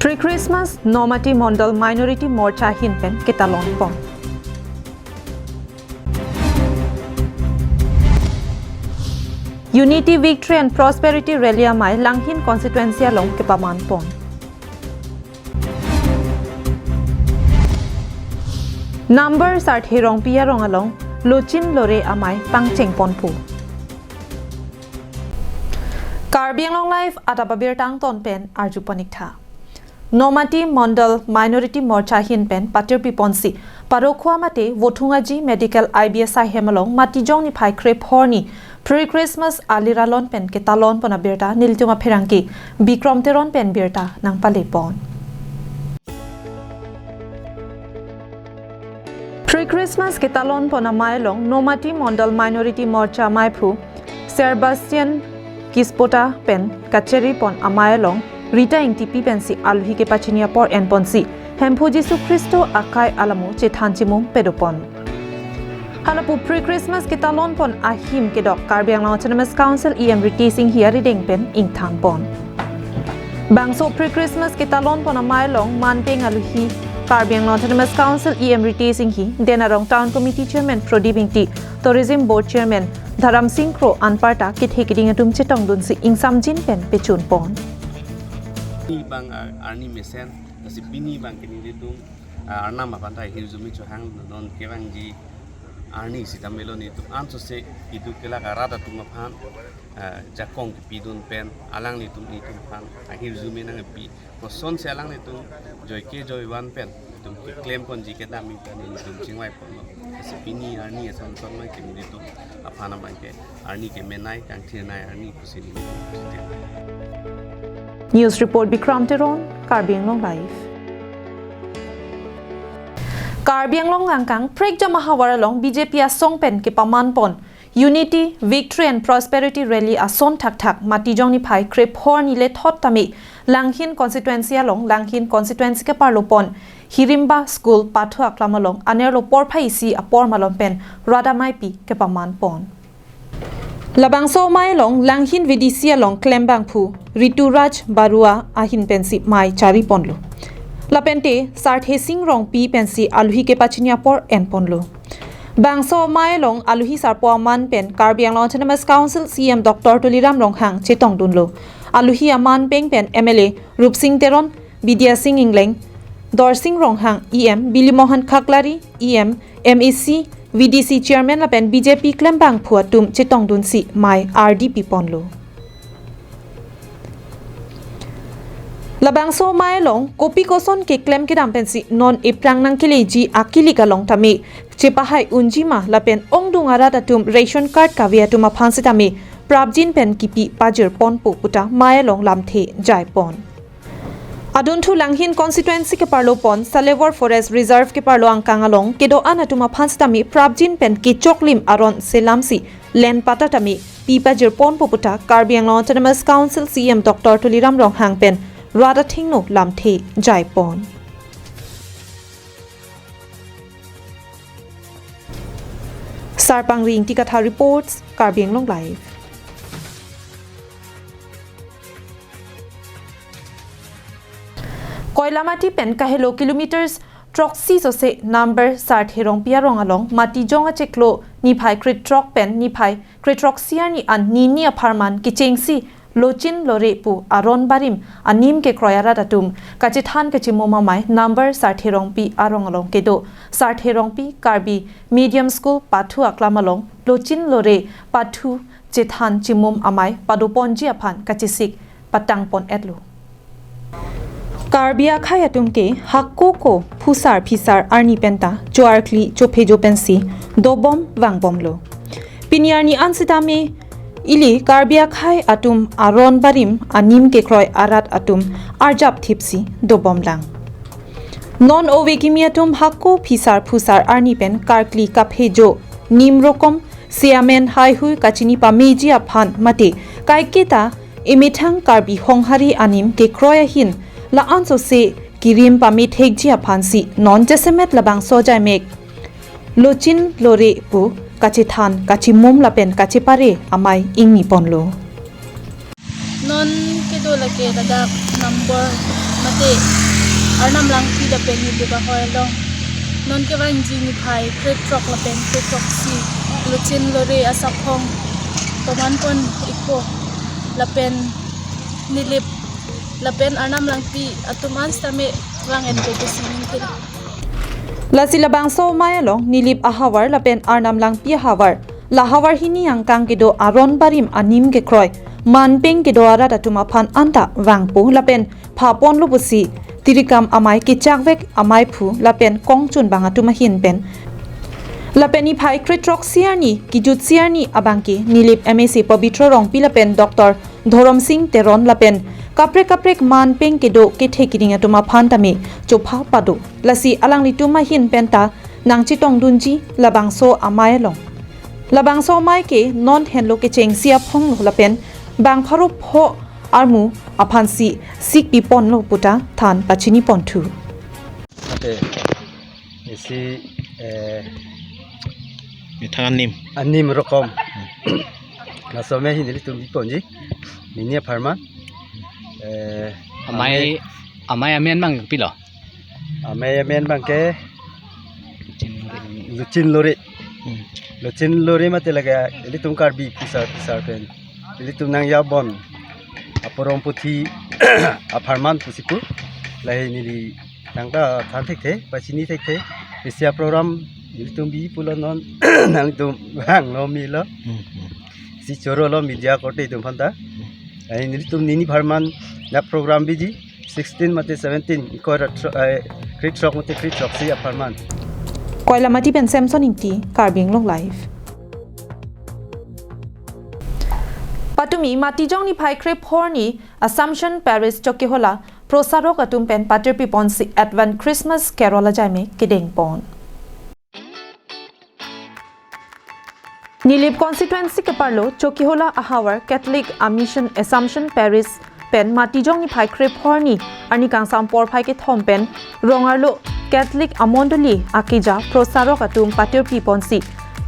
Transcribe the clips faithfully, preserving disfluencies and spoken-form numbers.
Pre-Christmas Nomati Mondal Minority Morcha ahin pen ketalon pon. Unity, Victory and Prosperity Rally amei Langhin constituency along kepaman pon. Number Sarthe Rongpi arong along lochin lore amei pangcheng ponpo. Karbi Anglong Live adap abirta angton pen arju pon ik tha. Nomati Mondal Minority Morcha ahin pen patirpi ponsi, Parokhowa mate Vothung Aji Medical I B S I hem along Matijong niphai krepho arni Pre-Christmas aliralon pen ketalon pon abirta nelitum apherangke Bikram Teron pen birta nangpale pon. Pre-Christmas ketalon pon amei along Nomati Mondal Minority Morcha ameiphu Sebastian Kispota pen kacheri pon amei along Rita Ingtipi pensi aluhi kepachini apor en ponsi Hemphu Jisu Khristo akai alamo chethan chimum pado pon. Halapu Pre-Christmas ketalon pon ahim kedok Karbi Anglong Autonomous Council E M Ritesh Enghi arideng pen ingthan pon. Bangso Pre-Christmas ketalon pon amei along manpeng aluhi Karbi Anglong Autonomous Council E M Ritesh Enghi, Den Arong Town Committee Chairman Prodip Ingti, Tourism Board Chairman Dharam Sing Kro anparta kethe keding atum chetongdunsi ingsamjin pen pechun pon. Pini bang ar-, arni mesen, lasi pini bang ke nelitum, ah, arnam aphan ta hirjume chohang, non kevangji arni sitame lo nelitum ansose idu kelak arat atum aphan, ah, jakong kepidun pen alanglitum nelitum aphan ahirjume nangpi. Kosonsi alanglitum joike joivan pen itum keklem ponji kedam pen nelitum chingvai ponlo. Lasi pini arni ason son abang ke nelitum aphan abang ke arni kemenei kangthirnei arni pusi nelitum. News report Bikram Teron, Karbi Anglong Live. Karbi Anglong angkang Prekjam ahavar along B J P asong pen kepaman pon Unity, Victory and Prosperity Rally ason thakthak Matijong niphai krepho arni lethot tame Langhin constituency along Langhin constituency keparlo pon Hirimba School pathu aklam along anerlo porphai isi apor malom pen rat ameipi kepaman pon. Labangso amei along Langhin V D C along klembangphu Rituraj Barua ahin pensi mei chari ponlo. Lapente Sarthe Sing Rongpi pensi aluhi kepachini apor en ponlo. Bangso amei along aluhi sarpo aman pen Karbi Anglong Autonomous Council C M Doctor Tuliram Ronghang chetongdunlo. Aluhi aman peng pen M L A Rupsing Teron, Bidya Sing Engleng, Dorsing Ronghang, E M Bilimohan Khaklari, E M, M A C, V D C Chairman lapen B J P klembangphu atum chetongdunsi mei ardi piponlo. Labangso amei along kopi koson keklem kedam pensi non ephrang nangkeleji akilik along tame chepahai unji ma lapen ongdung arat atum ration card kave atum aphan sitame prapjin pen kipi pajir ponpo puta mei along lamthe jai pon. Adunthu Langhin constituency keparlo pon Salewar Forest Reserve keparlo angkang along kedo-an atum aphan sitame prapjin pen kechoklim aron selamsi len pata tame pi pajir ponpo puta Karbi Anglong Autonomous Council C M Doctor Tuliram Ronghang pen rat athengno lamthe jai pon. Sarpangri Ingti Kathar reports, Karbi Anglong Live. Koilamati pen kahelo kilometers throksi sose number Sarthe Rongpi arong along Matijong achiklo niphai krethrok pen niphai krethroksi arni an nini apharman kechengsi lochin lore pu aron barim anim kekroi arat atum kachethan kachimum amei number Sarthe Rongpi arong along kedo Sarthe Rongpi Karbi Medium School pathu aklam along lochin lore pathu chethan chimum amei pado ponji aphan kachesik patang pon-etlo. Karbi akhei atum ke hako ko phusar phisar arni penta choarkli chophejo pensi dobom vangbomlo. Pini arni an sitame ili Karbi akhei atum aron barim anim kekroi arat atum arjap thipsi dobomlang. Non ove kimi atum hako phisar phusar arni pen karkli kaphejo nim rokom seamen haihui kachini pameji aphan mate kaiketa emethang Karbi Honghari anim kekroi ahin la-an sose kirim pamethekji aphansi non jasemet labangso jaimek lochin lore pu kachethan kachimum lapen kachepare amei ingni ponlo. Non kedo lake ladak number mate Arnam Langpi lapen Nilip ahavar along. Non kevangji niphai krethrok lapen krethroksi Lochin Lore asaphong toman pon ikpo lapen Nilip lapen Arnam Langpi atum an sitame vang-enpo pusi ningthir. Lasi labangso amei along Nilip ahavar lapen Arnam Langpi ahavar, la havar hini angkang kedo aron barim anim kekroi, manpeng kedo arat atum aphan anta vangpo lapen phaponlo pusi tirikam amei kechakvek ameiphu lapen kongchunbang atum ahin pen. Lapen niphai krethroksi arni, kejutsi arni abangke Nilip M A C Pabitra Rongpi lapen Doctor Dhoromsing Teron lapen kaprek kaprek manpeng kedo kethe kiding atum aphan tame chopha pado. Lasi alanglitum ahin penta nangchetongdunji labangso amei along. Labangso amei ke non henlo kechengsi aphonglo lapen bang pharo pho armu aphansi sikpiponlo puta than pachiniponthu. Ate, isi, eh, methang anim. Anim rokom. Laso amei hini nelitum biponji. Nini apharman. Eh, amei, amei amen abang pilo? Amei amen abangke Lochin Lore. Hmm. Lochin Lore mate lake ilitum Karbi phisar phisar pen ilitum nangjabon aporong puthi apharman pusi pu. Lahei neli nangta than thekthe, pachini thekthe. Isi aprogram ilitum bi pulo non nangtum vanglo melo. Hmm, hmm. Si chorolo media korte atum aphanta. Lahei nelitum nini apharman la program biji sixteen mate seventeen, ingkoi ra thro-, eh, krethrok mate krethroksi apharman. Koilamati pen Samson Ingti, Karbi Anglong Live. Patumi Matijong niphai krephorni Assumption Parish Chokihola prosarok atum pen patirpiponsi Advent Christmas Carol ajai me kedengpon. Nilip constituency keparlo Chokihola ahavar Catholic a Mission Assumption Parish pen Matijong niphai krephorni arni kangsam porphai kethom pen rong arlo Catholic amondoli akeja prosarok atum patirpiponsi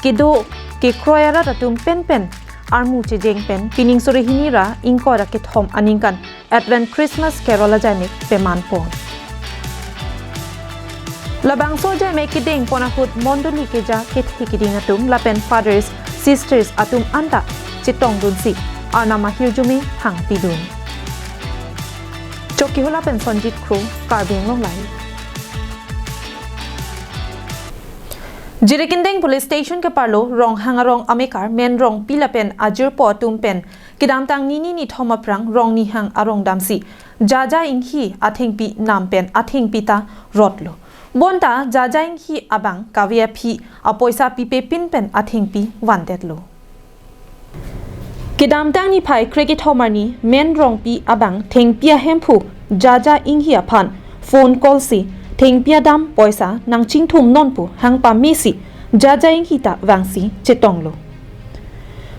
kedo kekroi arat atum penpen armu chejeng pen pining suri hini ra ingkoi ra kethom aningkan Advent Christmas Carol ajai me pemanpon. Labangso ajai me kedengpon ahut mondoli keja kethe kiding atum lapen fathers, sisters atum anta chetongdunsi Arnam ahirjume thangpidun. Chokihola pen Sonjit Kro, Karbi Anglong Live. Jirikindeng Police Station keparlo Ronghang arong amekar Men Rongpi lapen ajirpo atum pen kedamtang nini nithom aphrang Rongnihang arong damsi Jaja Inghi athengpi nam pen athengpi ta rotlo. Bonta Jaja Inghi abang kave aphi apoisa pipepin pen athengpi vandetlo. Kedamtang niphai krekethom arni Men Rongpi abang thengpi ahemphu Jaja Inghi aphan phone call si thengpi adam poisa nangchingthum non pu hang pamesi Jaja Inghi ta vangsi chetonglo.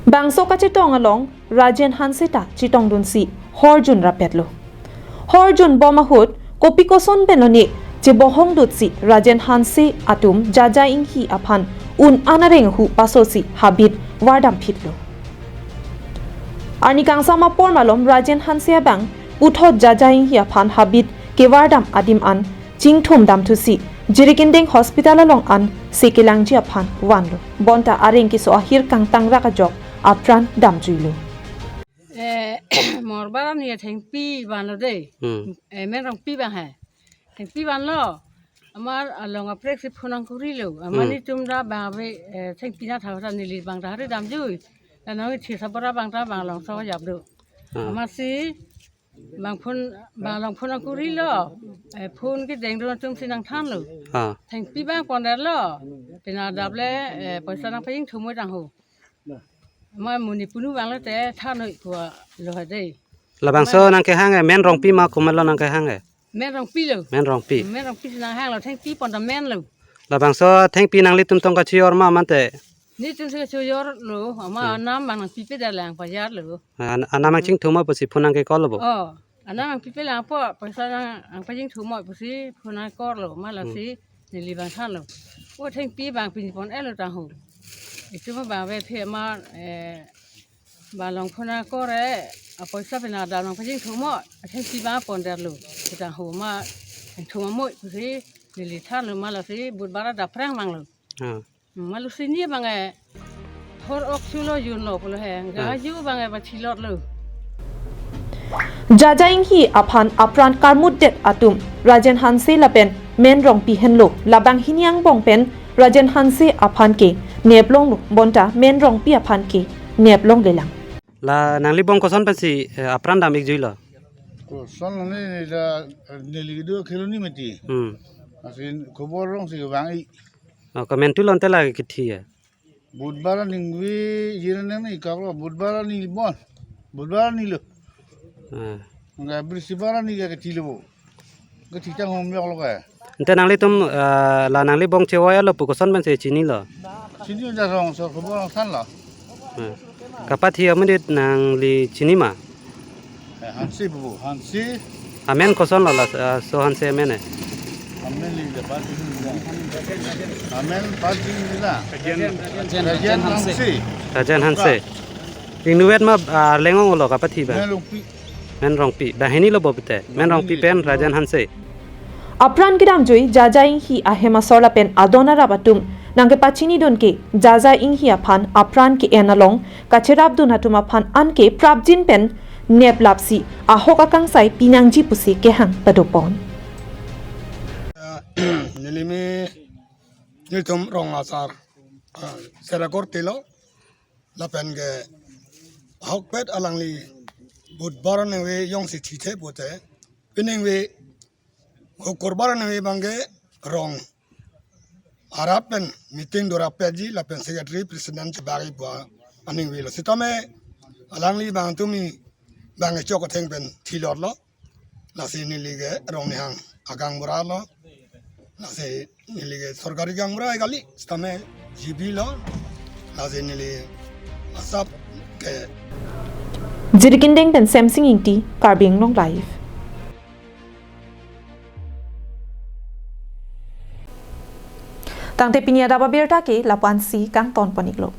Bangso kachetong along Rajen Hanse ta chetongdunsi horjun rapetlo. Horjun bom ahut kopi koson pen lone chebohongdutsi Rajen Hanse atum Jaja Inghi aphan un-an areng ahu pasosi habit vardamphitlo. Arni kangsam apor malom Rajen Hanse abang puthot Jaja Inghi aphan habit kevardam adim an chingthum damthusi Jirikindeng Hospital along an se kelangji aphan vanlo. Bonta areng keso ahir kangtangrak ajok apran damjuilo. Eh, morbar arni thengpi vanlo dei. Hmm. Eh, Men Rongpi abang he. Thengpi vanlo. Amat along apreksi phone nangkorilo. Amat Hmm. nelitum ta abang ave, eh, thengpi nangtha ta neli abang ta hari damjui. Nangli thisa bora abang ta abang along so jap do. Hmm. Amatsi abang phone, abang along phone nangkorilo. Eh, phone kedengdun atumsi nangthanlo. Ah. Thengpi abang pondetlo. Pina adap le, eh, poisa nangpachingthum moi tangho. Amat monit punu abang lote thanoi pulo ha dei. Labangso Amat nangkehang e, Men Rongpi ma komatlo nangkehang e? Men Rongpi lo. Men Rongpi. Men Rongpi si nanghanglo, thengpi pon ta menlo. Labangso thengpi nanglitum tong kachior ma mate? Nelitum si kachiorlo, amat Hmm. anam abang nangpipe da lang pajarlo. An-, anam nangchingthum ma pusi phone nangke-call lo bo? Oh, anam nangpipe lang po, poisa nang, nangpachingthum moi pusi phone nangkorlo, amat lasi Hmm. neli abang thanlo. O thengpi abang pini pon-etlo tangho. Itum abang ave phe amat, eh, abang along phone nangkor e, Apoisa pen adap nangpachingthum mo, athengsi bang pon derlo. Kita ho ma, thum mo pusi, neli thanlo ma lasi, Budbar adap aphrang vanglo. Ah. Ma lasi ni bang e, thor ok chulo junlo pulo he, ga Ah. ju bang e ba chilotlo. Jaja Inghi aphan apran karmutdet atum Rajen Hanse lapen Men Rongpi henlo, labang hini angbong pen Rajen Hanse aphan ke neplonglo, bonta Men Rongpi aphan ke neplonglelang. La nangli bong koson pensi, eh, apran dam-ik juilo? Koson lo ni, ni la, neli kedo akhelo ni mati. Hmm. Asin khobor rongsi vang-i. Oh, kemen tu lonte la kethi ya? Budbar aningve, jira nang ni kaklo, Budbar ani bon. Budbar ani lo. Ah. Nggak, Bristibar ani ka kethilo bo. Kethi tang hom yok lo ka. Ante nanglitum, ah, la nangli bong chevoi-lo pu koson pensi chinilo? Chini ja rong so khobor rong san lo. Ah. Kapathi amonit nangli chini ma? Eh, Hanse bu, Hanse. Amen koson lo la, ah, so Hanse amen eh? Amen li de pa chini la. Amen pa chini la. Rajen, Rajen Hanse. Hanse. Rajen Hanse. Ingnuvet ma, ah, Arleng ong lo kapathi ba? Men Rongpi. Men Rongpi. Ba hini lo bo pute. Men Rongpi pen Rajen Hanse. Apran kedamjui Jaja Inghi ahem asor lapen adon arap atum nangkepachinidun ke Jaja Inghi aphan apran ke-en along kacherapdun atum aphan anke prapjin pen neplapsi ahok akangsai pinangji pusi kehang padopon. Neli me nelitum rong asar, ah, sera korte lo lapen ke ahokpet alangli Budbar aningve jongsi thithe pute, piningve Hukurbar aningve bang ke rong arap pen meeting dorap petji lapen secretary president chebagi pua aningve lo. Sitame alangli bang tumi bang chok atheng pen thilotlo. Lasi neli ke rong nihang agang bura lo. Lasi neli ke sorkari gang bura kali. Sitame G B lo. Lasi neli asap ke Jirikindeng pen Semsing Ingti, Karbi Anglong Live. Tangte pini adap abirta ke lapu-ansi kangton pon-iklo.